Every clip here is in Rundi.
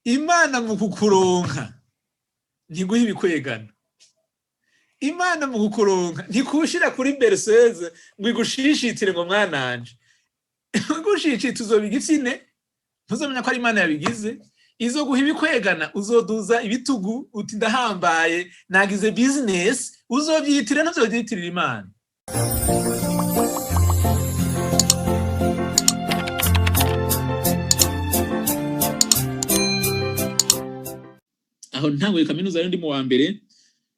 Imana mu kukuronka ntiguha ibikwegana. Imana mu kukuronka ntikushira kuri berceuse ngo igushishitire ngo mwananje. Igushishita uzoba igifyine, ntuzomenya ko ari Imana yabigize. Izoguha ibikwegana, uzoduza ibitugu uti ndahambaye, nagize business, uzovyiyitirira, ntuzovyiyitirira Imana. Aho ntanguye kaminuza rero ndi mu wa mbere,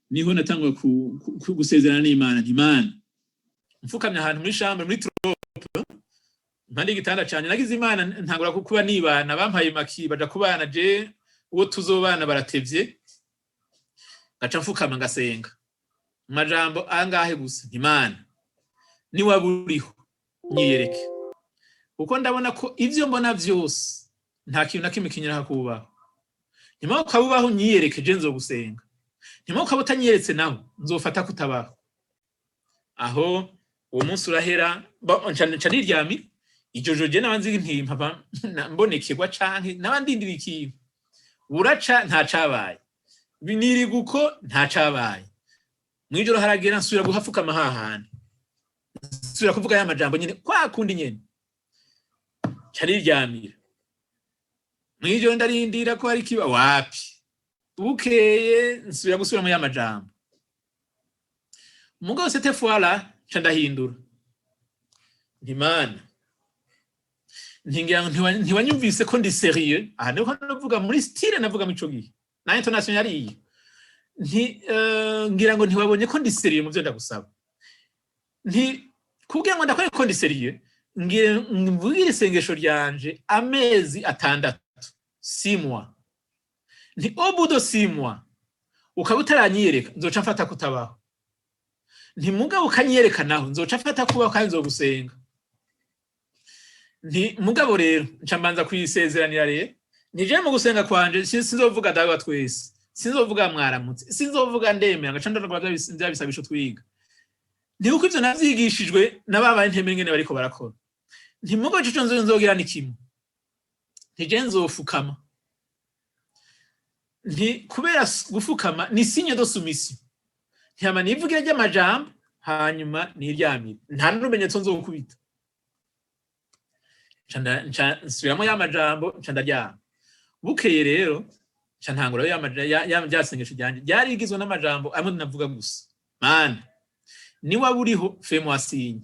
niho natanguye gusezerana n'Imana. Nti Imana, mfukamye ahantu muri chambre muri trope impande y'igitanda canje, nagize Imana ntangura kuba nibana, bampaye maki baja kubana, je uwo tuzobana baratevye, ngaca mfukama ngasenga amajambo angahe gusa: nti Imana, niwaba uriho nyiyereke, kuko ndabona ko ivyo mbona vyose nta kintu na kimwe kinyereka kubaho. Nyuma ukaba ubaho nyiyereke, je nzogusenga. Nyuma ukaba utanyiyeretse naho nzofata kutabaho. Aho uwo munsi urahera, nca niryamira. Iryo joro je naba nzi nti mpava mbonekerwa canke naba ndindira ikintu. Buraca nta cabaye, niriga uko nta cabaye. Mwijoro haragera nsubira guhafukama hahandi, nsubira kuvuga ya majambo nyene kwa kundi nyene, nca niryamira. Mwijoro ndarindira ko hari kiba, wapi. Bukeye nsubira gusubiramo ya majambo. Mugabo cette fois-là nca ndahindura, nti Mana, ntingira ngo ntiwanyumvise ko ndi sérieux. Aha niho navuga muri style navuga mico gihe na intonation yari iyo. Nti ngira ngo ntiwabonye ko ndi sérieux mu byo ndagusaba. Nti kugira ngo ndakore ko ndi sérieux, ngira mvugire isengesho ryanje amezi 6, 6 mois. Nti au bout de 6 mois ukaba utaranyiyereka, nzoca mfata kutabaho. Nti mugabo ukanyiyereka naho, nzoca mfata kubaho kandi nzogusenga. Nti mugabo rero nca mbanza kwisezeranira rero, nije mu gusenga kwanje sinzovuga Dawe wa twese, sinzovuga mwaramutse, sinzovuga ndemera, ngaca ndondogora bya bisabisho twiga. Nti kuko ivyo navyigishijwe n'ababaye ntemere ingene bariko barakora. Nti mugabo ico nzogira ni kimwe, nti je nzofukama. Nti kubera gufukama ni signe de soumission. Ntiyama nivugire ry'amajambo hanyuma niryamire, nta n'urumenyetso nzokubita. Nca nsubiramo ya majambo, nca ndaryama. Bukeye rero nca ntangura ya rya sengesho ryanje ryari rigizwe n'amajambo amwe navuga gusa: Mana, niwaba uriho, fais-moi signe,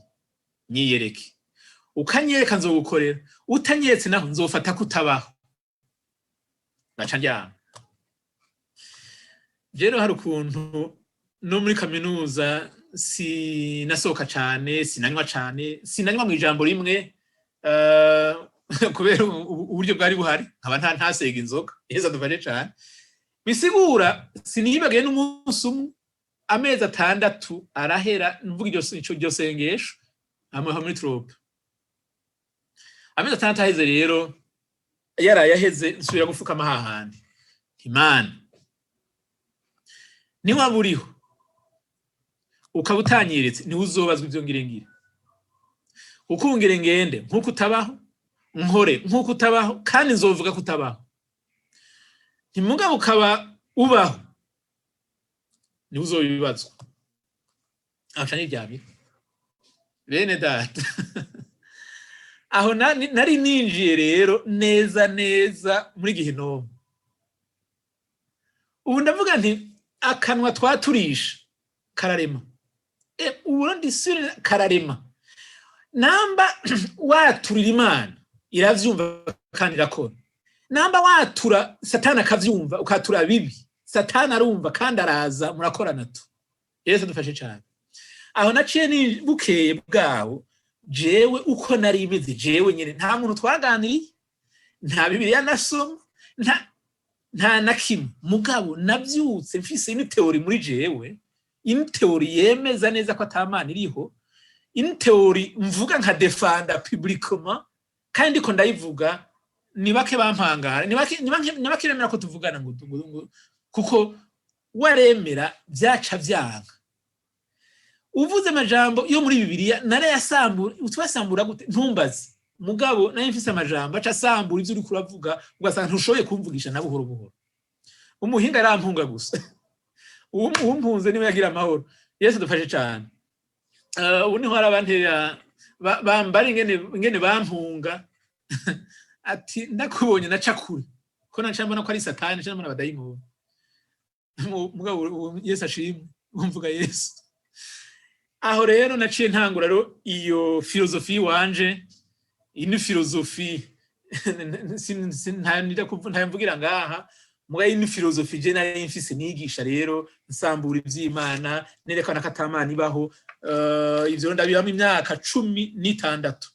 nyiyereke. Ukanyereka nzogukorera, utanyeretse naho nzofata kutabaho. Ngaca ndyama. Rero hari ukuntu no muri kaminuza sinasohoka cane, sinanywa cane, sinanywa mu ijambo rimwe, kubera uburyo bwari buhari nkaba ntasega inzoga. Iheza dufashe cane, bisigura sinibagiye n'umunsi umwe. Amezi 6 arahera mvuga iryo sengesho hamwe muri trope. Amezi 6 aheze rero, yaraye aheze, nsubira gufukama hahandi: Imana, niwaba uriho ukaba utanyeretse, niwe uzobazwa ivyo ngire ngire. Uko ngire ngende nkuko utabaho, nkore nkuko utabaho, kandi nzovuga ko utabaho. Ntimugabo ukaba ubaho, niwe uzobibazwa. Aho niryamira, bene data. Aho nari ninjiye rero neza neza muri gihinomu. Ubu ndavuga nti akanwa twaturisha kararema. Uburundi sure kararema. Namba waturira Imana iravyumva kandi irakora. Namba watura Satani akavyumva, ukatura bibi, Satani arumva kandi araza murakorana tu. Yesu adufashe cyane. Aho naciye ni bukeye bwaho, jewe uko nari meze, jewe nyene nta muntu twaganiriye, nta Bibiliya nasoma, nta na kimwe. Mugabo navyutse mfise une théorie muri jewe, une théorie yemeza neza ko ata Mana iriho, une théorie mvuga nka défenda publiquement, kandi ndiko ndayivuga ni bake bampangara, ni bake bemera ko tuvugana ngo kuko waremera vyaca vyanka. Uvuze amajambo yo muri Bibiliya narayasambura, utwasambura gute ntumbaze. Mugabo nayo mfise amajambo aca asambura ivyo uriko uravuga, ugasanga ntushoboye kumvugisha na buhoro buhoro. Umuhinga arampunga gusa. Uwumpunze niwe yagira amahoro. Yesu dufashe cane. Ubu niho hari abantera bambara ingene bampunga, ati ndakubonye naca kure, ko naca mbona ko ari Satani, naca mbona abadayimoni. Mugabo ubu Yesu ashimwe, umvuga Yesu. Aho rero naciye ntangura rero iyo philosophie wanje. Iyi ni philosophie ntamvugira ngaha, muga iyi ni philosophie je nari mfise nigisha rero, nsambura ivy'Imana, nerekana ko atamana ibaho. Ivyo ndabibamo imyaka 16.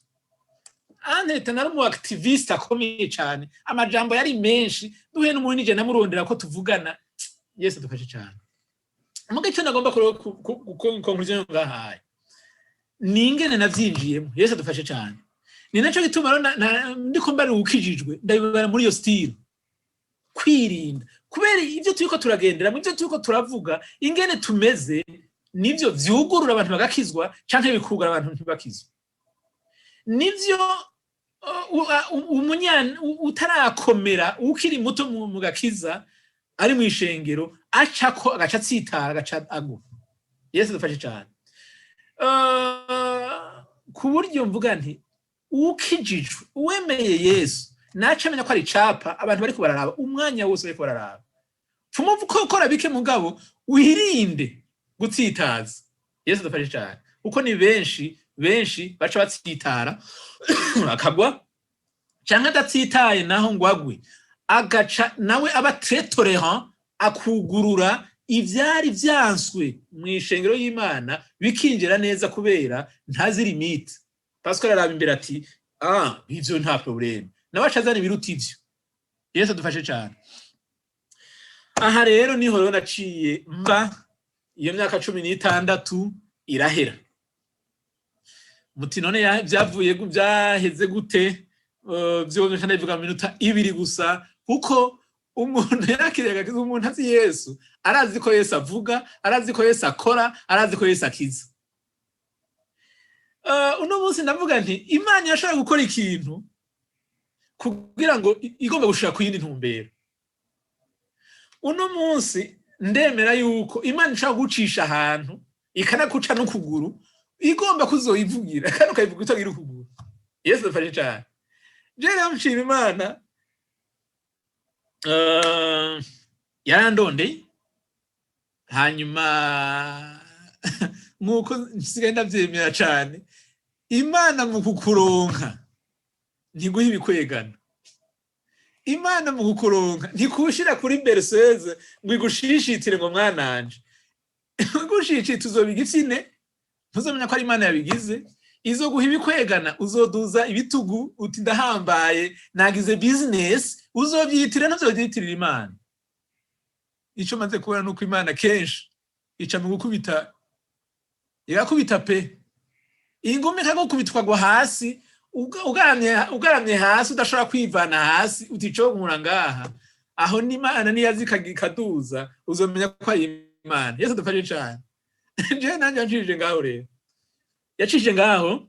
Anteta nari umu activiste akomeye cane, amajambo yari menshi. Duhuye n'umuntu nije namurondera ko tuvugana. Yesu dufashe cane. Muga ico nagomba conclusion ngahaye ni ingene navyinjiyemo. Yesu dufashe cane. Ni naco gituma rero ndiko mbari ukijijwe, ndabibara muri iyo style, kwirinda, kubera ivyo turiko turagendera mu ivyo turiko turavuga, ingene tumeze, nivyo vyugurura abantu bagakizwa canke bikugara abantu ntibakizwe. Nivyo utarakomera, ukiri muto mu gakiza, ari mu ishengero, acako agaca atsitara, agaca agwa. Yesu dufashe cane. Ku buryo mvuga nti ukijijwe, uwemeye Yesu, naca amenya ko ari icapa abantu bariko bararaba umwanya wose, bariko bararaba. Pfuma uko ukora bike, mugabo wirinde gutsitaza. Yesu dufashe cane, kuko ni benshi benshi baca batsitara akagwa, canke adatsitaye naho ngo agwe, agaca nawe aba très tolérant, akugurura ivyari vyanswe mw'ishengero y'Imana bikinjira neza, kubera ntazi limite. Pascal araba imbere ati: "Ah, ivyo nta problème." Nawe aca azana ibiruta ivyo. Yesu adufashe cane. Aha rero niho rero naciye mba iyo myaka 16 irahera. Muti none vyavuye vyaheze gute? Vyo nca ndabivuga mu minota 2 gusa, kuko umuntu yakiriye agakiza, umuntu azi Yesu, arazi ko Yesu avuga, arazi ko Yesu akora, arazi ko Yesu akiza. Uno munsi ndavuga nti Imana irashobora gukora ikintu kugira ngo igomba gushika ku yindi ntumbero. Uno munsi ndemera yuko Imana ishobora gucisha ahantu ikanakuca n'ukuguru, igomba kuzoyivugira, kandi ukayivuga utagira ukuguru. Yesu dufashe cane. Je rero nshima Imana, yarandondeye. Hanyuma nk'uko nsigaye ndavyemera cane, Imana mu kukuronka ntiguha ibikwegana. Imana mu kukuronka ntikushira kuri berceuse ngo igushishitire ngo mwananje. Igushishita uzoba igitsine, ntuzomenya ko ari Imana yabigize. Izoguha ibikwegana, uzoduza ibitugu uti ndahambaye, nagize business. Uzovyitira, ntuzovyitirira Imana. Ico maze kubona nuko Imana kenshi ica mu gukubita, irakubita pe, ingumi ikagukubitwa gwa hasi, ugaramye hasi, udashobora kwivana hasi, uti ico nkura ngaha. Aho n'Imana niyaza ikaduza, uzomenya ko ari Imana. Yesu dufashe cane. Jewe nanje yancishije ngaho rero, yacishije ngaho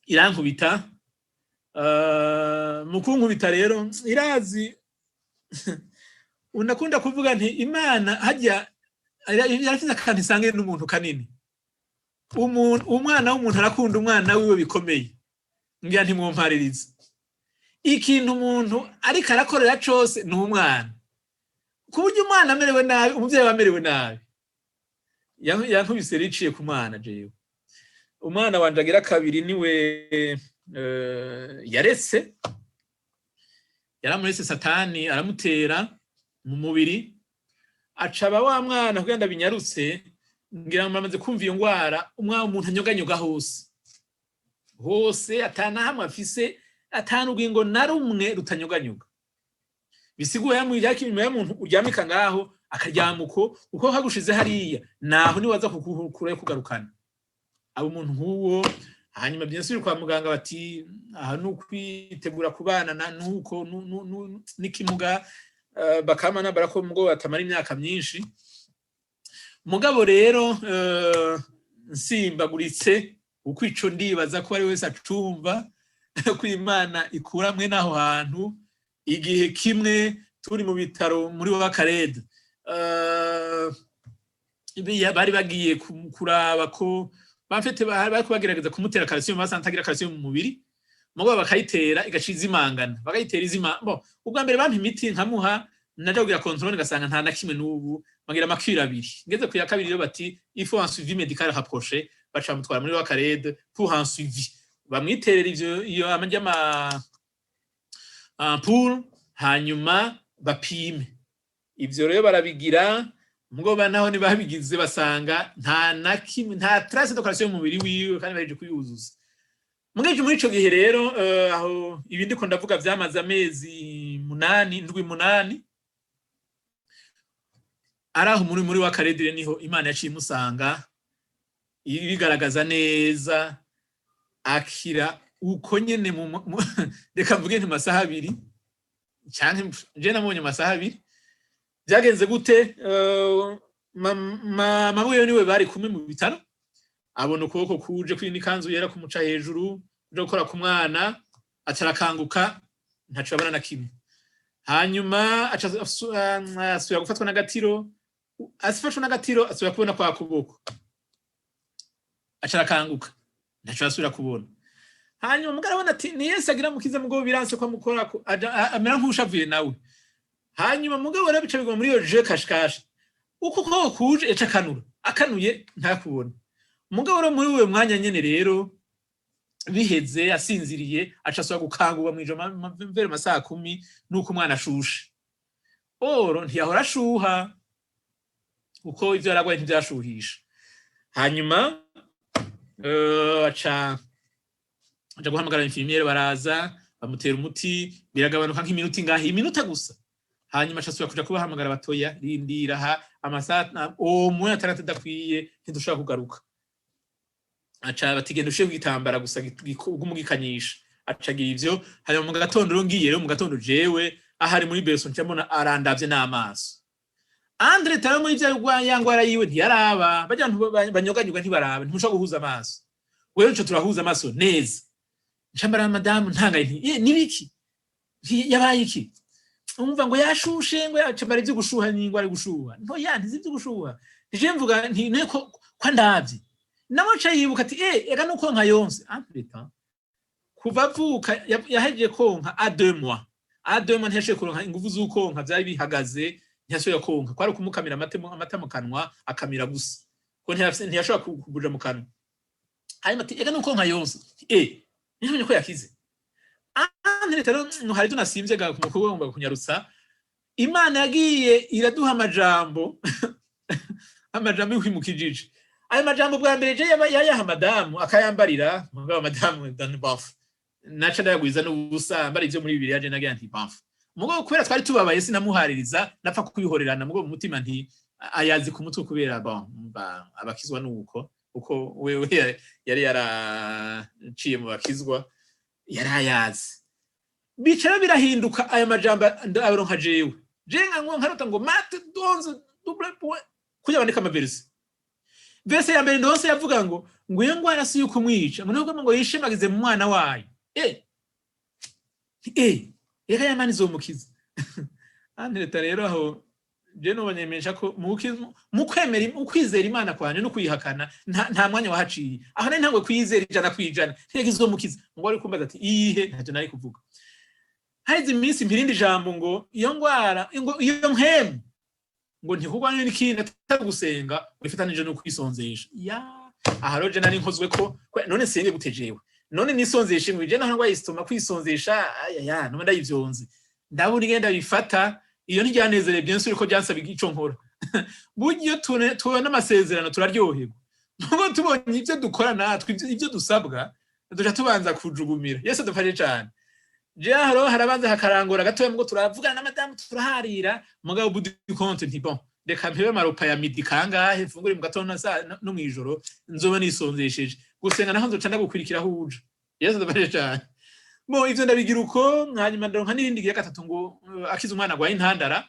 irankubita. Mu kunkubita rero irazi, unakunda kuvuga nti Imana harya yarafise akantu isangiye n'umuntu kanini. Umuntu, umwana w'umuntu arakunda umwana wiwe bikomeye. Ngira ntimwumpaririza ikintu umuntu ariko arakorera cose ni umwana, ku buryo umwana amerewe nabi, umuvyeyi aba amerewe nabi. Yankubise rero iciye ku mwana. Jewe umwana wanje agira kabiri niwe yaretse, yaramuretse Satani aramutera mu mubiri, acaba wa mwana. Kugira ngo binyarutse, ngira ngo muramaze kumva iyo ngwara, umwana umuntu anyoganyuga hose hose, atana hamwe afise, atana urugingo na rumwe rutanyoganyuga. Bisiguye inyuma y'umuntu uryamika ngaho, akaryama uko uko kagushize hariya, naho niwaza kukura kugarukana aba umuntu nk'uwo. Hanyuma bien sûr kwa muganga bati aha ni ukwitegura kubana na nuko n'ikimuga, bakama nambara ko mugo batamara imyaka myinshi. Mugabo rero nsimbaguritse uko ico ndibaza ko ari wese acumva. Ko Imana ikura mwe n'aho hantu. Igihe kimwe turi mu bitaro muri Wakarede, bari bagiye kuraba ko bafite, bari kubagerageza kumutera calcium, basanze atagira calcium mu mubiri, mugabo bakayitera igaca izimangana, bakayitera izima. Bon, ubwa mbere bampa imiti nkamuha, naja kugira contrôle ngasanga nta na kimwe. N'ubu bagira ama cures abiri, ngeze ku ya kabiri rero bati: "Il faut un suivi médical rapproché." Baca bamutwara muri Wakarede pour un suivi, bamwiterera ivyo iyo amajya ama ampoule, hanyuma bapime. Ivyo rero barabigira, mugabo naho ntibabigize, basanga nta na kimwe, nta trace de calcium mu mubiri wiwe, kandi bahejeje kuyuzuza. Mugeze muri ico gihe rero, aho ibi ndiko ndavuga vyamaze amezi 8, 7, 8, ari aho muri Wakaredire, niho Imana yaciye imusanga, ibigaragaza neza, akira uko nyene reka mvuge nti masaha 2, canke je namubonye amasaha 2. Vyagenze gute? Mama wiwe niwe bari kumwe mu bitaro, abona ukuboko kuje kwini ikanzu yera kumuca hejuru, kuja gukora ku mwana, acarakanguka, ntaco abona na kimwe. Hanyuma aca asubira gufatwa n'agatiro, afashwe n'agatiro asubira kubona kwa kuboko, acarakanguka, ntaco asubira kubona. Hanyuma mugabo arabona ati ni Yesu agira mukiza, mugabo biranse ko amukorako, amera nk'ushavuye nawe. Hanyuma mugabo rero bica biguma muri iyo jeu cache-cache, uko ukuboko kuje eca akanura, akanuye ntakubona. Mugabo rero muri uwo mwanya nyene rero biheze, asinziriye, aca asubira gukangurwa mw'ijoro mvere masaha 10, nuko umwana ashushe. Oro ntiyahora ashuha, kuko ivyo yaragwaye ntivyashuhisha. Hanyuma aca aja guhamagara infirmière, baraza bamutera umuti, biragabanuka nk'iminota ingahe, iminota gusa. Hanyuma aca asubira kuja kubahamagara, batoya rindira ha amasaha uwo mwanya 6 adakwiye, ntidushobora kugaruka. Aca bati: "Genda ushire igitambara gusa ugumugikanyisha." Aca agira ivyo. Hanyuma mu gatondo rero, ngiye rero mu gatondo jewe ahari muri berceau, nca mbona arandavye n'amaso. Andre taro muri vya ya ngwara yiwe ntiyaraba, barya bantu banyoganyuga ntibaraba, ntimushobora guhuza amaso. Wewe nico turahuza amaso neza. Nca mbara madamu ntangaye nti: "Eh, nibiki? Yabaye iki?" Umva ngo yashushe, ngo yaca mbara ivyo gushuha n'ingwara gushuha. Nto ya ntizi ivyo gushuha. Nije mvuga nti ne ko ko ndavye nawe, nca yibuka ati: "Eh, ega nuko nka yonse." Entre-temps kuva avuka yahejeje konka à 2 mois, à 2 mois ntiyashoboye kuronka inguvu z'ukonka, vyari bihagaze, ntiyashoboye konka, kwari ukumukamira amata mu kanwa, akamira gusa, ko ntiyashobora kubuja mu kanwa. Hanyuma ati: "Ega nuko nka yonse." Eh, ntiyamenye ko yakize. Entre rero hari tunasimvye ga kumukobwa ngomba kunyarutsa. Imana yagiye iraduha amajambo, amajambo y'ukwimukijije. Ayo majambo bwa mbere je yayaha madamu akayambarira, mugabo madamu dan baf naca ndayagwiza n'ubusa mbara ivyo muri Bibiliya. Je nagira nti baf, mugabo kubera twari tubabaye sinamuhaririza, napfa kwihorerana, mugabo mu mutima nti ayazi ku mutwe, kubera bon abakizwa nuko uko wewe yari yaraciye mu bakizwa, yari ayazi. Bicara birahinduka, aya majambo aronka jewe, je nka nkarota ngo Matt 11 double point kuja bandika ama versets. Verset ya mbere ndonse yavuga ngo iyo ngwara si yuko umwica, ngo nubwo ngo yishemagize mu mwana wayo. Eh eh, reka yamana izomukiza. Antereta rero aho je nobanyemesha ko mu kwemera, mu kwizera Imana kwanje no kuyihakana, nta mwanya wahaciye. Aho nari ntangwe kwizera 100%, ntega izomukiza. Ngo ari kumbaza ati: "Iyihe?" Ntacyo nari kuvuga. Haheze iminsi mpirindi jambo ngo iyo ngwara, ngo iyo mpemu, ngo ntikugwa n'ikindi atari gusenga wifatanije no kwisonzesha. Ya aha rero je nari nkozwe ko none senge gute jewe, none nisonzeshe ngo je naho ngwaye estomac, kwisonzesha aya none ndayivyonze, ndabura ingenda bifata. Iyo ntiryanezereye, bien sûr ko byansaba ico nkora. Burya iyo tubona amasezerano turaryoherwa, nubwo tubonye ibyo dukora natwe, ibyo dusabwa, duca tubanza kujugumira. Yesu dufashe cane. Je haro harabanza hakarangura gatoya, mugo turavugana na madamu, turaharira, mugabo bout du compte nti: "Bon, reka mpebe ama repas ya midi kangahe, mfungure mu gatondo no mw'ijoro, nzoba nisonzesheje. Gusenga naho nzoca ndagukurikiraho uje." Yesu dufashe cane. Bo ivyo ndabigira uko. Hanyuma ndaronka n'irindi gihe gatatu ngo akize umwana agwaye intandara.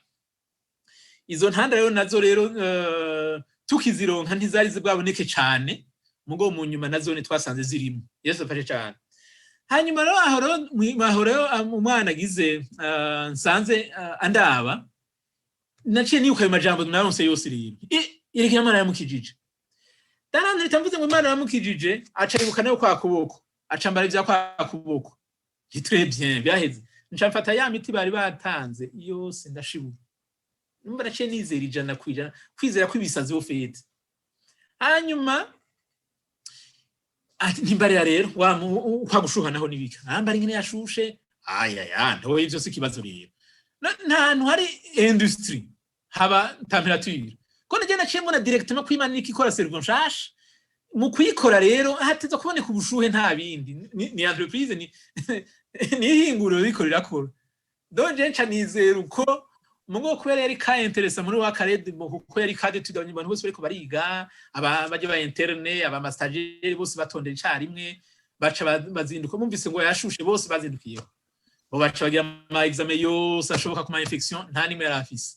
Izo ntandara rero nazo rero tukizironka ntizari zibwaboneke cane, mugo mu nyuma nazo twasanze zirimo. Yesu afashe cane. Hanyuma rero aho rero aho rero umwana agize nsanze andaba, naciye nibuka ayo majambo naronse yose. Rero yerekeye Imana yamukijije, darandita mvuze ngo Imana yamukijije, aca yibuka nayo kwa kuboko, aca mbara ivya kwa kuboko. Très bien, byaheze. Nca mfata ya miti bari batanze yose, ndashibura. Numva naciye nizera 100%, kwizera kw'ibisazi au fait. Hanyuma ati ntimbarira rero wa kwa gushuha naho nibika ambara ingene yashushe. Ayaya, ntoye ivyo si ikibazo rero. Nta hantu hari industrie haba température ko nagiye naciye mbona directement ko Imana iriko ikora cerveau nshasha. Mu kuyikora rero hateza kuboneka ubushuhe, nta bindi. Ni entreprise, ni ihinguriro riko rirakora. Donc je nca nizera uko mugo kubera yari ka intéressant muri wa karede, kuko yari cas d'étude, abantu bose bariko bariga, aba baje ba interne, aba stagiaire bose batondera icarimwe, baca bazinduka bumvise ngo yashushe, bose bazindukiyeho. Bo baca bagira ama examen yose ashoboka ku ma infection, nta nimwe yari afise,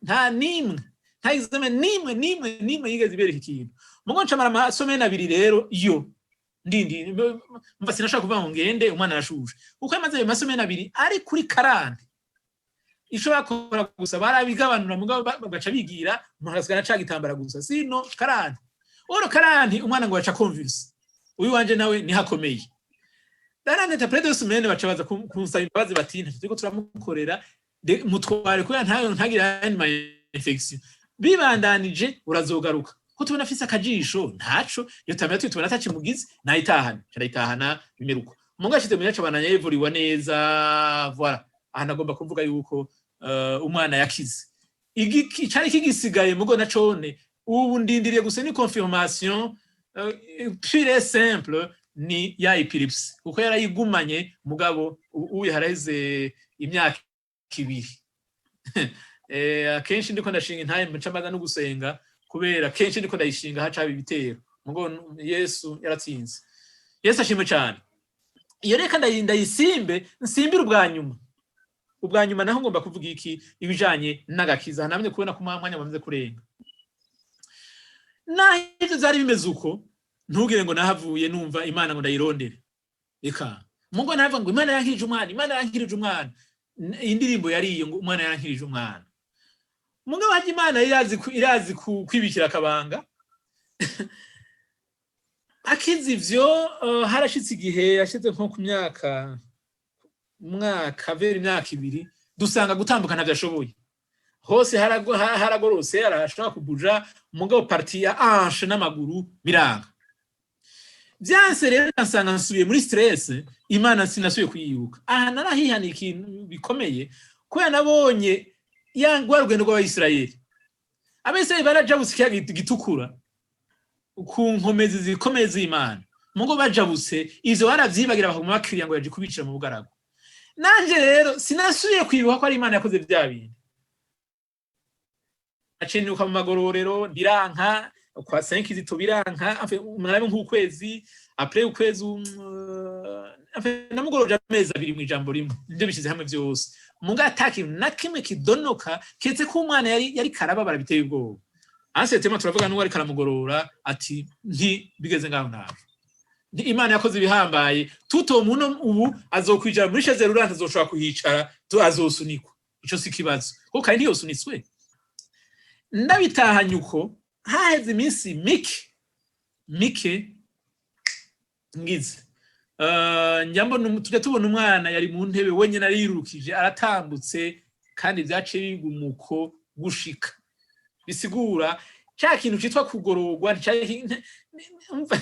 nta nimwe, nta examen nimwe nimwe nimwe yigeze ibereka ikintu. Mugo nca mara ama semaines 2 rero yo ndindi mva sinashaka kuvuga ngo ngende umwana arashushe, kuko yamaze ayo ma semaines 2 ari kuri 40. Ico bakora gusa barabigabanura, mugabo bagaca bigira umuntu agasigara ca gitambara gusa, sino 40 oro 40 umwana ngo baca convulse. Uyu wanje nawe niho akomeye. Darandeta après 2 semaines baca baza kunsaba imbabazi, bati ntacyo turiko turamukorera, mutware kubera ntayo ntagire ayandi ma infection bibandanije, urazogaruka ko tubona afise akajisho ntaco iyo température tubona atakimugize, nayitahana. Carayitahana bimeruko umungu ashize mu yacu abananya yivuriwa neza. Voilà, aha nagomba kuvuga yuko umwana yakize. Icari kigisigaye mugo na cone ubu ndindiriye gusa ni confirmation pure et simple, ni ya épilepsie, kuko yarayigumanye. Mugabo ubu haraheze imyaka 2. Akenshi ndiko ndashinga intahe nca mbaza no gusenga, kubera kenshi ndiko ndayishinga haca haba ibitero. Mugo Yesu yaratsinze, Yesu ashimwe cyane. Iyo reka ndayisimbe, nsimbire ubwa nyuma. Ubwa nyuma naho ngomba kuvuga iki? Ibijanye n'agakiza. Namye kubona ko umwanya wamaze kurenga. Naho ivyo vyari bimeze uko, ntugire ngo nahavuye numva Imana ngo ndayirondere. Reka mugo navuga ngo Imana yankirije umwana, Imana yankirije umwana. Indirimbo yari iyo ngo umwana yankirije umwana. Mugabo harya Imana irazi kwibikira akabanga. Akize ivyo, harashitse igihe yashize nko ku myaka umwaka vers imyaka 2, dusanga gutambuka ntavyo ashoboye. Hose haragorose, arashobora kubuja, mugabo partie ya hanche n'amaguru biranga byanse. Rero nsanga nsubiye muri stress, Imana sinasubiye kuyibuka. Aha narahihaniye ikintu bikomeye, kubera nabonye ya rwa rugendo rw'Abayisirayeli. Abayisirayeli barajabutse ikiyaga Gitukura ku nkomezi zikomeye z'Imana, mugo bajabutse ivyo baravyibagira, bakaguma bakiriya ngo yaje kubicira mu bugaragu. Nanje rero sinasubiye kwibuka ko ari Imana yakoze vya bintu. Acinuka mu magororero ndiranka kwa Saint Kizito biranka, enfin umwanya nk'ukwezi, après ukwezi, enfin namugoroje amezi 2 mu ijambo rimwe, nivyo bishize hamwe vyose. Muga ata kintu na kimwe kidonoka, keretse ko umwana yari karababara biteye ubwoba. Ansetema turavuga n'uwo ariko aramugorora, ati nti bigeze ngaho nabi. Nti Imana yakoze ibihambaye tuto muno, ubu azokwicara muri chaise roulante, azoshobora kuhicara, azosunikwa, ico si kibazo kuko kandi ntiyosunitswe. Ndabitahanye uko. Haheze iminsi mike mike ngize njya mbona tujya tubona umwana yari mu ntebe wenyine arirukije, aratambutse, kandi vyaciye biguma uko gushika. Bisigura cya kintu citwa kugororwa nticari umva,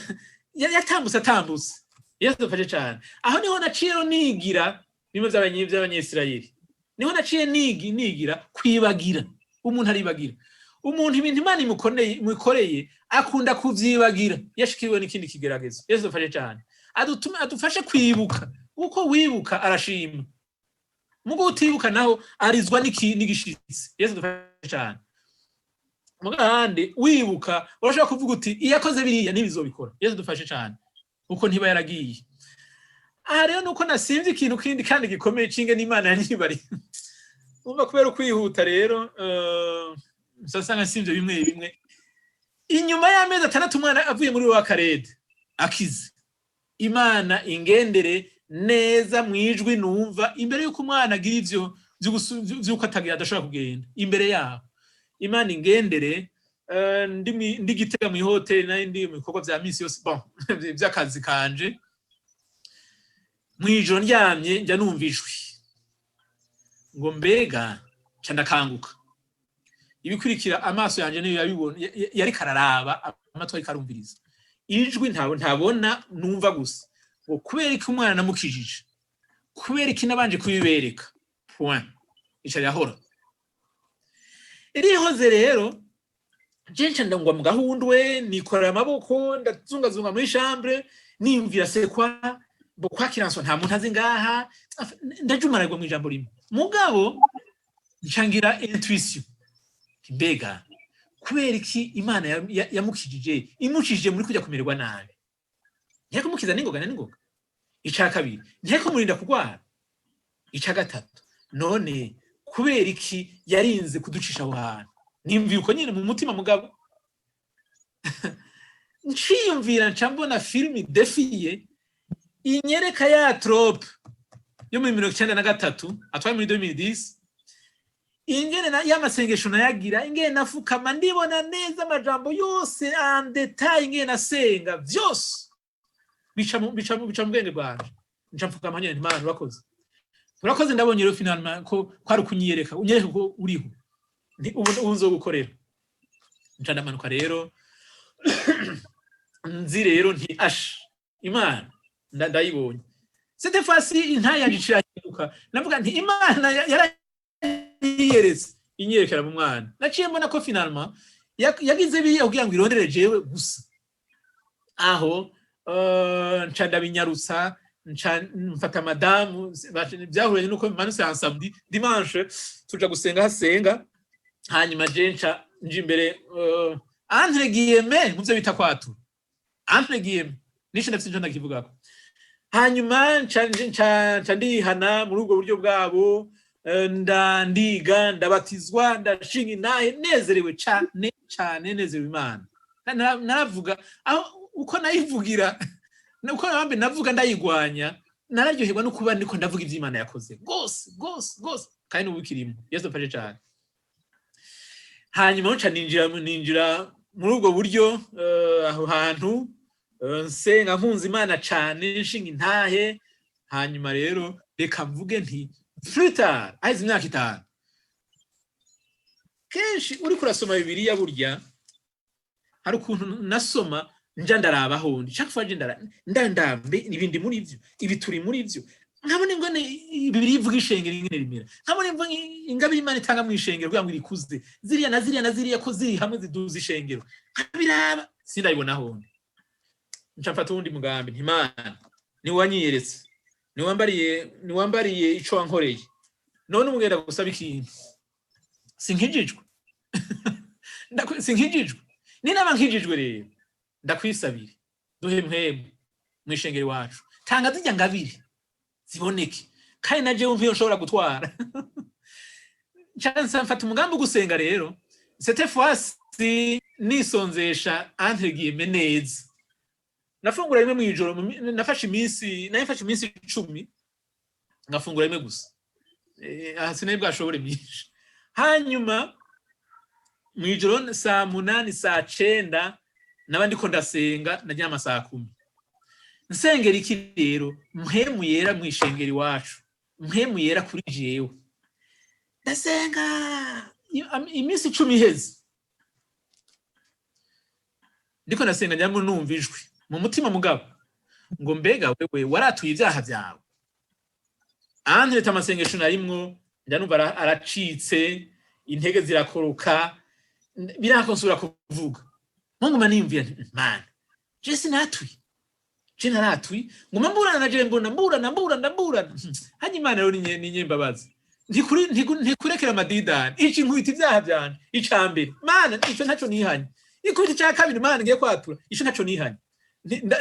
yatambutse atambutse. Yesu dufashe cane. Aho niho naciye rero nigira bimwe vy'Abanyisirayeli, niho naciye nigira kwibagira. Umuntu aribagira. Umuntu ibintu Imana imukoreye akunda kuvyibagira yashikiriwe n'ikindi kigeragezo. Yesu dufashe cane, adutume adufashe kwibuka. Uko wibuka arashima, mugo utibuka naho arizwa n'igishitsi. Yesu dufashe cane. Muga ahandi wibuka urashobora kuvuga uti iyo akoze biriya ntibizobikora. Yesu dufashe cane, kuko ntiba yaragiye. Aha rero nuko nasimvye ikintu kindi kandi gikomeye cinge n'Imana yanyibari umva kubera ukwihuta. Rero nsanga nsimvye bimwe bimwe. Inyuma y'amezi 6 umwana avuye muri wa karede akize, Imana ingendere. Neza mwijwi numva imbere yuko umwana agira ivyo vy'uko atagira, adashobora kugenda imbere yabo. Imana ingendere, ndi Gitega mu ihoteli, nari ndi mu bikorwa vya misi yose, bon, vy'akazi kanje. Mwijoro ndyamye, njya numva ijwi ngo mbega, nca ndakanguka. Ibikurikira, amaso yanje niyo yabibona, yariko araraba, amatwi ariko arumviriza ijwi. Ntabona, numva gusa ngo kubera iki umwana namukijije, kubera iki nabanje kubibereka, point. Ica yahora irihoze rero. Je nca ndangwa mu gahundwe, nikorera amaboko, ndazungazunga muri chambre, niyumvira c'est quoi bo kwakiranso, nta muntu azi ngaha. Ndajumararwa mu ijambo rimwe. Mugabo ncangira intuition: mbega kubera iki Imana yamukijije, imucishije muri kujya kumererwa nabi? Ntiyari kumukiza n'ingoga na n'ingoga? Ica kabiri, ntiyari kumurinda kurwara? Ica gatatu, none kubera iki yarinze kuducisha aho hantu? Nimviye uko nyine mu mutima. Mugabo nciyumvira, nca mbona filimi défilé inyereka ya trope yo muri 93, atwaye muri 2010, ingene y'amasengesho nayagira, ingene nafukama, ndibona neza amajambo yose en détail, ingene nasenga vyose bica mu bwenge bwanje. Nca mfukama nyene nti: "Mana, urakoze, urakoze. Ndabonye rero finalement ko kwari ukunyiyereka, unyereka ko uriho. Nti ubu nzogukorera." Nca ndamanuka rero, nzi rero nti ash, Imana ndayibonye cette fois-ci. Intaye yanje icirahinduka. Navuga nti Imana yarayiyeretse, inyerekera mu mwana. Naciye mbona ko finalement yagize biriya kugira ngo irondere jewe gusa. Aho nca ndabinyarutsa, nca mfata madamu. Byahuranye nuko manutse en samedi, dimanche tuja gusenga, hasenga. Hanyuma je nca nja imbere, entre guillemets, muvyo bita kwatura, entre guillemets, nico ndafise ico ndakivugako. Hanyuma nca ndihana muri ubwo buryo bwabo, ndiga, ndabatizwa, ndashinga intahe nezerewe cane cane, nezerewe Imana. Naravuga aho uko nayivugira, uko nabambe navuga ndayigwanya, nararyoherwa no kuba ndiko ndavuga ivyo Imana yakoze gose gose gose, kandi n'ubu bikirimo. Yesu afashe cane. Hanyuma nca ninjira muri ubwo buryo, aho hantu, nsenga, nkunze Imana cane, nshinga intahe. Hanyuma rero reka mvuge nti plus tard, haheze imyaka 5, kenshi uriko urasoma Bibiliya, burya hari ukuntu nasoma nja ndaraba hondi chaque fois, je ndambe ibindi muri vyo, ibi turi muri vyo, nkabona ingene Bibiliya ivuga ishengero ingene rimera, nkabona ingabire Imana itanga mu ishengero kugira ngo irikuze, ziriya na ziriya na ziriya, ko ziri hamwe ziduza ishengero, nkabiraba sindabibona hondi. Nca mfata uwundi mugambi nti: "Imana, ni wanyiyeretse, niwambariye ico wankoreye, none ubu ngenda gusaba ikintu. Sinkijijwe, sinkijijwe. Ninaba nkijijwe rero, ndakwisabire duhe mpwemu mw'ishengero iwacu, tanga zirya ngabire ziboneke, kandi na jewe mpiyo nshobora gutwara." Nca mfata umugambi wo gusenga rero, cette fois-ci nisonzesha, entre guillemets, neza. Nafungura rimwe mw'ijoro. Nafashe iminsi, nari mfashe iminsi 10 ngafungura rimwe gusa. Aha sinari bwashobore myinshi. Hanyuma mw'ijoro saa 8, saa 9 naba ndiko ndasenga, ndaryama saa 10. Nsengera iki rero? Mpwemu Yera mw'ishengero iwacu, Mpwemu Yera kuri jewe. Ndasenga, iminsi 10 iheze, ndiko ndasenga, njyamo numva ijwi mu mutima mugabo ngo: "Mbega wewe waratuye ibyaha byawe?" Antereta amasengesho narimwo, njya numva aracitse, intege zirakoroka, birako nsubira kuvuga. Nguma niyumvira nti: "Mana, je sinatuye, je naratuye?" Nguma mburana na je, mbona mburana, mburana, mburana. Hanyuma Imana rero ni nyembabazi, ntikurekera amadidani. Ici nkubita ibyaha vyanje. Ica mbere, Mana, ico ntaco nihanye. Ikubita ica kabiri: Mana, ngiye kwatura, ico ntaco nihanye.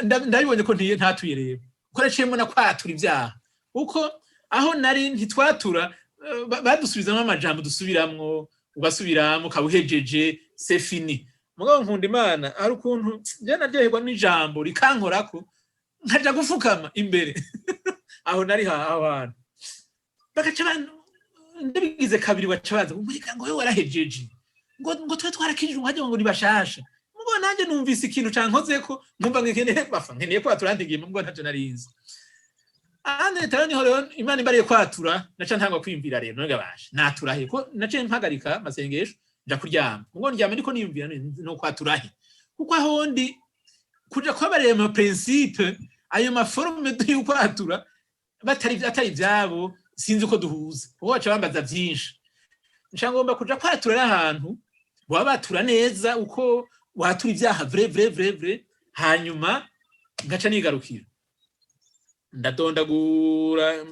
Ndabibonye ko ntatuye rero, ko naciye mbona kwatura ibyaha, uko aho nari ntitwatura, badusubizamo amajambo, dusubiramwo, ugasubiramo ukaba uhejeje, c'est fini. Mugabo nkunda Imana, hari ukuntu njye naryoherwa n'ijambo rikankorako, nkaja gufukama imbere. Aho nari aho hantu bagaca abantu, ndabigize kabiri, baca baza ngo wewe warahejeje, ngo twe twarakijijwe, hajya ngo ni bashasha. Mugo nanjye numvise ikintu cankozeko, nkumva nkeneye bafa, nkeneye kwatura ntigiye, mugo ntacyo narinzi. Ahandi rero niho rero Imana imbariye kwatura, naca ntangwa kwiyumvira rero: none gabasha natura he? Ko naciye mpagarika amasengesho, nja kuryama, mugo ndyama ndiko niyumvira no kwatura he, kuko aho ndi kuja kubabarira ama principe, ayo ma forme y'ukwatura batari atari ivyabo, sinzi uko duhuza, kuko baca bambaza vyinshi. Nca ngomba kuja kwatura ahantu baba batura neza, uko watura ivyaha vrai vrai vrai vrai. Hanyuma ngaca nigarukira, ndadondagura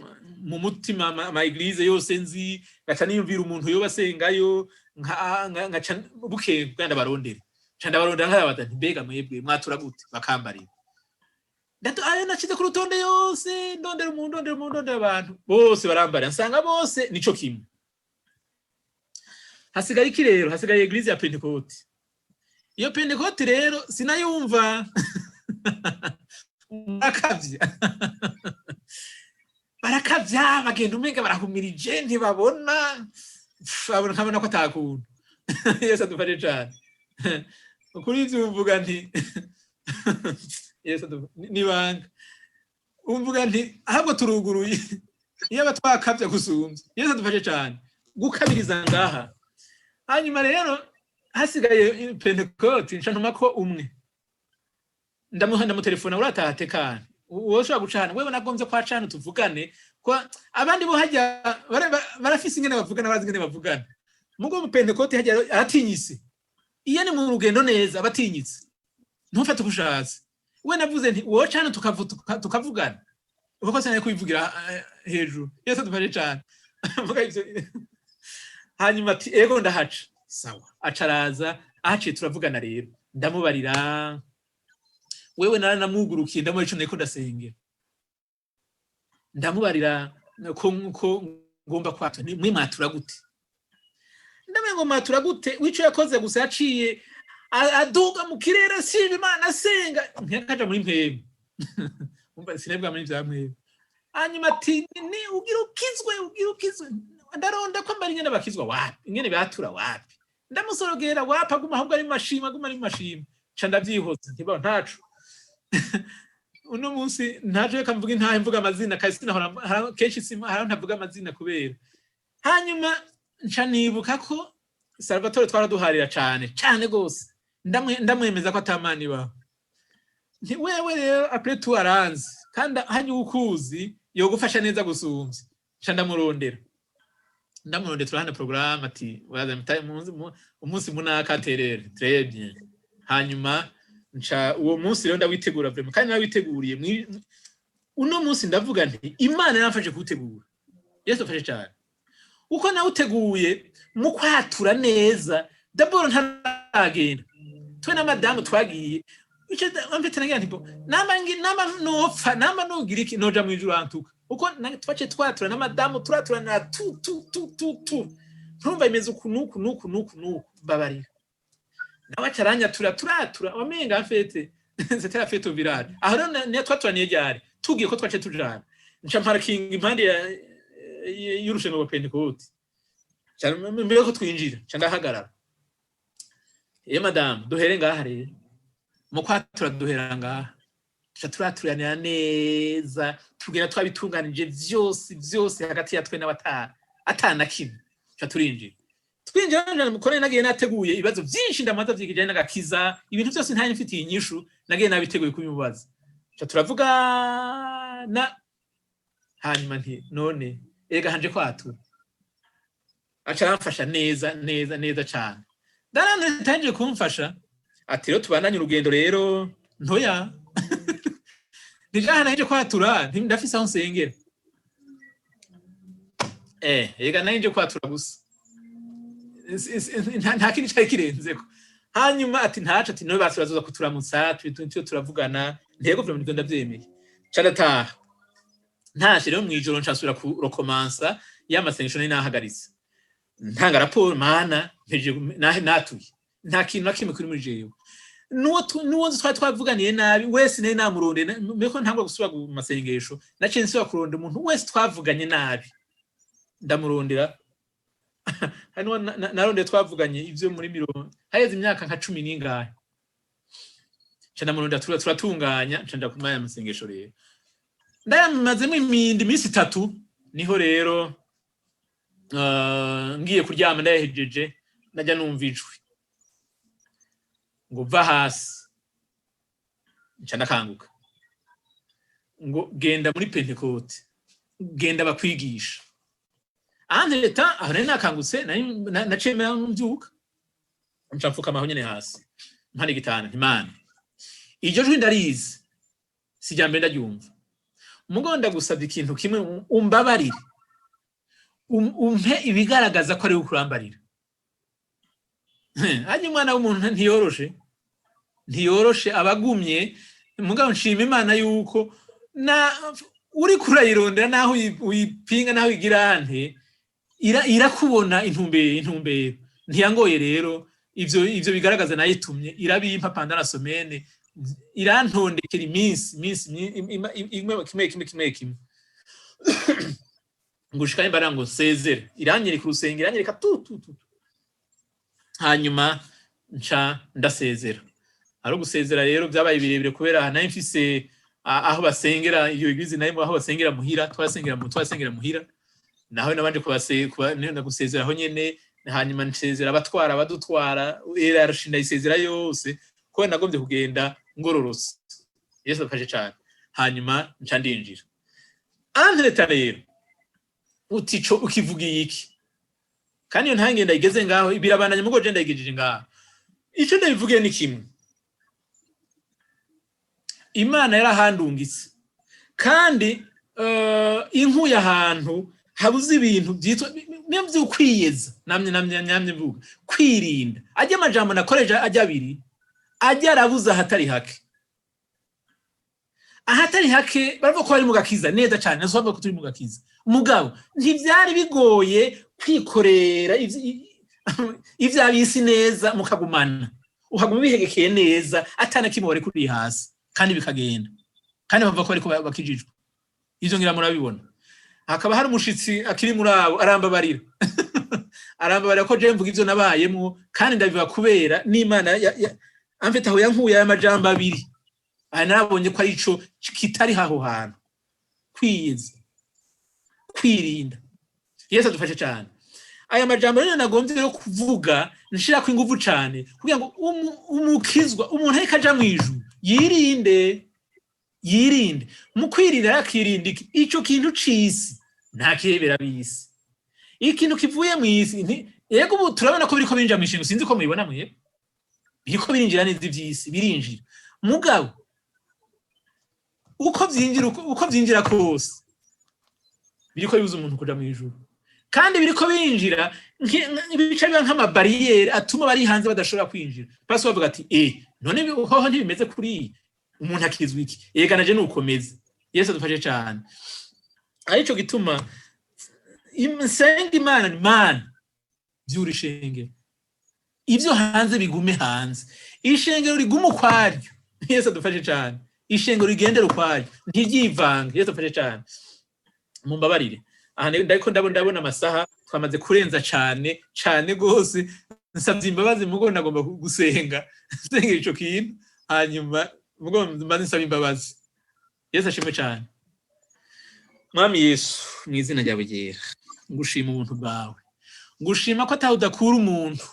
mu mutima ama église yose nzi, ngaca niyumvira umuntu yoba asengayo, nkaca bukeye bwa ndabarondera, nca ndabarondera, nkababaza nti: "Mbega mwebwe mwatura gute?" Bakambarira. Ayo nashize ku rutonde yose, ndondera umuntu, ndondera umuntu, ndondera abantu bose barambarira, nsanga bose nico kimwe. Hasigaye iki rero? Hasigaye église ya Pentecôte. Iyo Pentecôte rero sinayumva, barakavya, barakavya, bagenda umenga barahumirije, ntibabona. Nkabona ko atakuntu. Yesu adufashe cane. Kuri ivyo mvuga nti Yesu nibanga, umvuga nti ahubwo turuguruye, iyo aba twakavya gusumvya. Yesu adufashe cane gukabiriza ngaha. Hanyuma rero hasigaye Pentecôte, nca ntuma ko umwe, ndamuha, ndamutelefona: "Urataha tekana, wowe ushobora guca hano? Wewe nagombye kwa cana tuvugane." Ko abandi bo hajya barafise ingene bavugana, bazi ingene bavugana. Mugo mu Pentecôte hajya aratinyise, iyo ni mu rugendo neza abatinyitse, ntufate uko ushatse. We navuze nti: "Wowe cana tukavugana," kuko sinari kubivugira hejuru. Yesu adufashe cane. Mvuga ivyo, hanyuma ati: "Ego, ndahaca." Sawa, aca araza, ahaciye turavugana rero, ndamubarira. Wewe naranamwugurukiye, ndamuha ico nariko ndasengera, ndamubarira ko ngomba kwatura. Mwe mwatura gute? Ndamwe ngo mwatura gute? Wico yakoze gusa, yaciye aduga mu kirere, ashima Imana, asenga nkakaja muri mpwemu. Umva, sinebwa muri vya mpwemu. Hanyuma ati: "Ni ugira ukizwe, ugira ukizwe." Ndaronda ko mbari ingene bakizwa, wapi, ingene batura, wapi. Ndamusorogera, wapi, aguma ahubwo ari mu mashima, aguma ari mu mashima. Ca ndavyihoza, ntiba ntaco uno munsi ntaco. Reka mvuga intahe, mvuga amazina kandi sinahora kenshi haraho ntavuga amazina kubera. Hanyuma nca nibuka ko Salvatore twaraduharira cane cane gose, ndamwemeza ko atamana ibaho. Nti: "Wewe rero, après tout aranzi, kandi hanyuma ukuzi yogufasha neza gusumvya." Nca ndamurondera, ndamurondera, turahana programme, ati: "Uraza umunsi munaka terere." Très bien. Hanyuma nca uwo munsi rero ndawitegura vraiment, kandi nawiteguriye uno munsi ndavuga nti Imana yaramfashe kuwutegura. Yesu afashe cyane. Uko nawuteguye mu kwatura neza, d'abord ntaragenda, twe na madamu twagiye ico mfite, nagira nti: "Bo, namba nopfa, namba nugira iki, noja mw'ijuru antuka." Uko twaciye twatura na madamu, turaturana tu tu tu tu tu, ntumva imeze uku nuku nuku nuku nuku, mbabarira. Nawe aca aranyatura, turatura, wamenga en fait c'était la fête au village. Aho rero niyo twaturaniye ryari tugiye ko twaciye tujana, nca mparakinga impande y'urusengero rwa Pentecôte. Mbere ko twinjira nca ndahagarara: "Ye madamu, duhere ngaha rero mu kwatura, duhera ngaha." Tuca turaturanira neza, tugenda twabitunganije vyose vyose hagati ya twe n'abatana atana kimwe. Tuca turinjira, twinjira mukore. Nagiye nateguye ibibazo vyinshi ndamaze vyigijanye n'agakiza, ibintu vyose ntari mfitiye inyishu, nagiye nabiteguye kubimubaza. Tuca turavugana, hanyuma nti: "None ega hanje kwatura." Aca aramfasha neza neza neza cane. Daranje kumfasha, ati: "Rero tubandanye urugendo rero." Ntoya ntijaha nahije kwatura, ndafise aho nsengera. Ega nahije kwatura gusa, nta kindi cari kirenzeko. Hanyuma ati: "Ntaco." Ati: "Niwe basi bazoza kuturamutsa, tuyo turavugana." Ntego vraiment, nivyo ndavyemeye. Ca ndataha. Ntashe rero mw'ijoro, ncasubira kurokomansa ya masengesho nari nahagaritse, ntanga raporo: "Mana, mpejeje natuye, nta kintu na kimwe kuri muri jewe." N'uwo nzi twari twavuganiye nabi wese nari namurondeye. Mbeko ntangwa gusubira mu masengesho, naciye nsubira kurondera umuntu wese twavuganye nabi, ndamurondera. Hari n'uwo narondeye twavuganye ivyo muri mirongo, haheze imyaka nka 10 n'ingahe, nca ndamurondera, turatunganya, nca nja kumaya amasengesho. Rero ndayamazemo imindi iminsi 3, niho rero ngiye kuryama, ndayahejeje, najya numva ijwi ngo: "Va hasi." Nca ndakanguka, ngo: "Genda muri Pentekote, genda bakwigisha." Entre-temps aho nari nakangutse, naciye mbyuka, nca mfukama aho nyene hasi mpana igitanda, nti: "Mana, iryo jwi ndarizi, si irya mbere ndaryumva. Mugo ndagusabye ikintu kimwe, umbabarire, umpe ibigaragaza ko ari ukurambarira." Hajya umwana w'umuntu ntiyoroshe, ntiyoroshe, abagumye. Mugabo nshima Imana yuko na uri kurayirondera, naho uyipinga, naho uyigira nte, irakubona intumbero ntiyangoye. Rero ivyo bigaragaza nayitumye irabimpa pendant la semaine, irantondekera iminsi imwe, kimwe kimwe kimwe kimwe, ngushika imbara ngo nsezere, iranyereka urusengero, iranyereka tu tu tu. Hanyuma nca ndasezera. Ari ugusezera rero byabaye birebire, kubera nari mfise aho basengera iyo église, nayo aho basengera muhira, twasengera muhira, naho nabanje gusezera aho nyene. Hanyuma nsezera abatwara, abadutwara, erarshi ndayisezera yose, kubera nagombye kugenda ngororotse. Yesu afashe cane. Hanyuma nca ndinjira. Entre-temps rero uti: "Co ukivugiye iki?" Kandi iyo ntangenda igeze ngaho, birabandanya, mugo je ndayigejeje ngaho. Ico ndabivugiye ni kimwe: Imana yarahandungitse, kandi inkuye ahantu habuze ibintu byitwa niyo vy'ukwiyeza. Namye mvuga kwirinda, ajya amajambo nakoreje ajya abiri, ajya arabuze ahatari hake, ahatari hake. Baravuga ko bari mu gakiza neza cane, nazo bavuga ko turi mu gakiza, mugabo ntivyari bigoye kwikorera ivy'abisi neza, mukagumana, ukaguma bihegekeye neza, atana kimwe wari kuri hasi, kandi bikagenda, kandi bavuga ko bariko bakijijwe. Ivyo ngira murabibona. Hakaba hari umushitsi akiri muri abo, arambabarira, arambabarira ko je mvuga ivyo nabayemwo, kandi ndabivuga kubera n'Imana amfite aho yankuye aya majambo abiri. Aha narabonye ko arico kitari aho hantu: kwiyeza, kwirinda. Yesu adufashe cyane. Aya majambo rero nagombye rero kuvuga nshirako inguvu cane, kugira ngo umukizwa, umuntu ariko aja mw'ijuru, yirinde, yirinde. Mu kwirinda yakirinda iki? Ico kintu c'isi ntakihebera bisi, ikintu kivuye mw'isi. Yego, ubu turabona ko biriko binjira mw'ishingo, sinzi ko mubibona mwebwe, biriko birinjira neza, ivy'isi birinjira. Mugabo uko vyinjira, uko vyinjira kose, biriko bibuza umuntu kuja mw'ijuru, kandi biriko binjira ibice biba nk'amabariyeri atuma bari hanze badashobora kwinjira. Pasi bavuga ati: "Eh, none hoho ntibimeze kuri umuntu akizwa iki?" Ega naje nukomeze. Yesu adufashe cane. Arico gituma nsenga Imana, ni Mana, vyura ishengero, ivyo hanze bigume hanze, ishengero rigume ukwaryo. Yesu adufashe cane. Ishengero rigendera ukwaryo, ntiryivange. Yesu adufashe cane. Mumbabarire, aha ndariko ndabona amasaha twamaze kurenza cane cane gose. Nsavye imbabazi, mugo nagomba gusenga, nsenga ico kintu, hanyuma mugo mbanze nsaba imbabazi. Yesu ashimwe cane. Mwami Yesu, mu izina ryawe ryera, ngushima ubuntu bwawe, ngushima ko atawe udakura umuntu.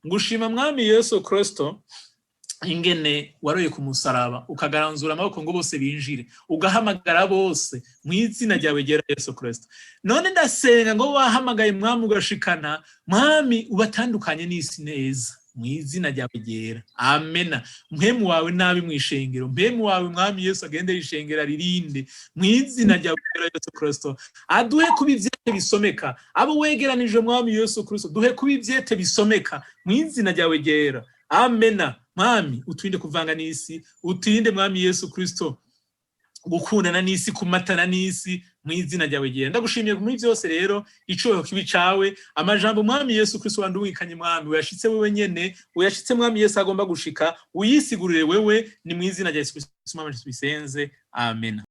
Ngushima, Mwami Yesu Kristo, ingene waroye ku musaraba, ukagaranzura amaboko ngo bose binjire, ugahamagara bose mu izina ryawe ryera Yesu Kristo. None ndasenga ngo wahamagaye, Mwami, ugashikana, Mwami, ubatandukanye n'isi neza mu izina ryawe ryera. Amena. Mpemu wawe nabi mu ishengero, mpemu wawe, Mwami Yesu, agende ishengero aririnde mu izina ryawe ryera Yesu Kristo. Aduhe kuba ivyete bisomeka, abo wegeranije, Mwami Yesu Kristo, duhe kuba ivyete bisomeka mu izina ryawe ryera. Amena. Mwami, uturinde kuvanga n'isi, uturinde, Mwami Yesu Kristo. Gukundana n'isi, kumatana n'isi, mu izina ryawe ryera ndagushimiye muri byose. Rero icubahiro kibe icawe. Amajambo, Mwami Yesu Kristo, wandungikanye, Mwami, uyashitse wewe nyene, uyashitse, Mwami Yesu, agomba gushika, uyisigurire wewe. Ni mu izina rya Yesu Kristo, Mwami, tubisenze, amen.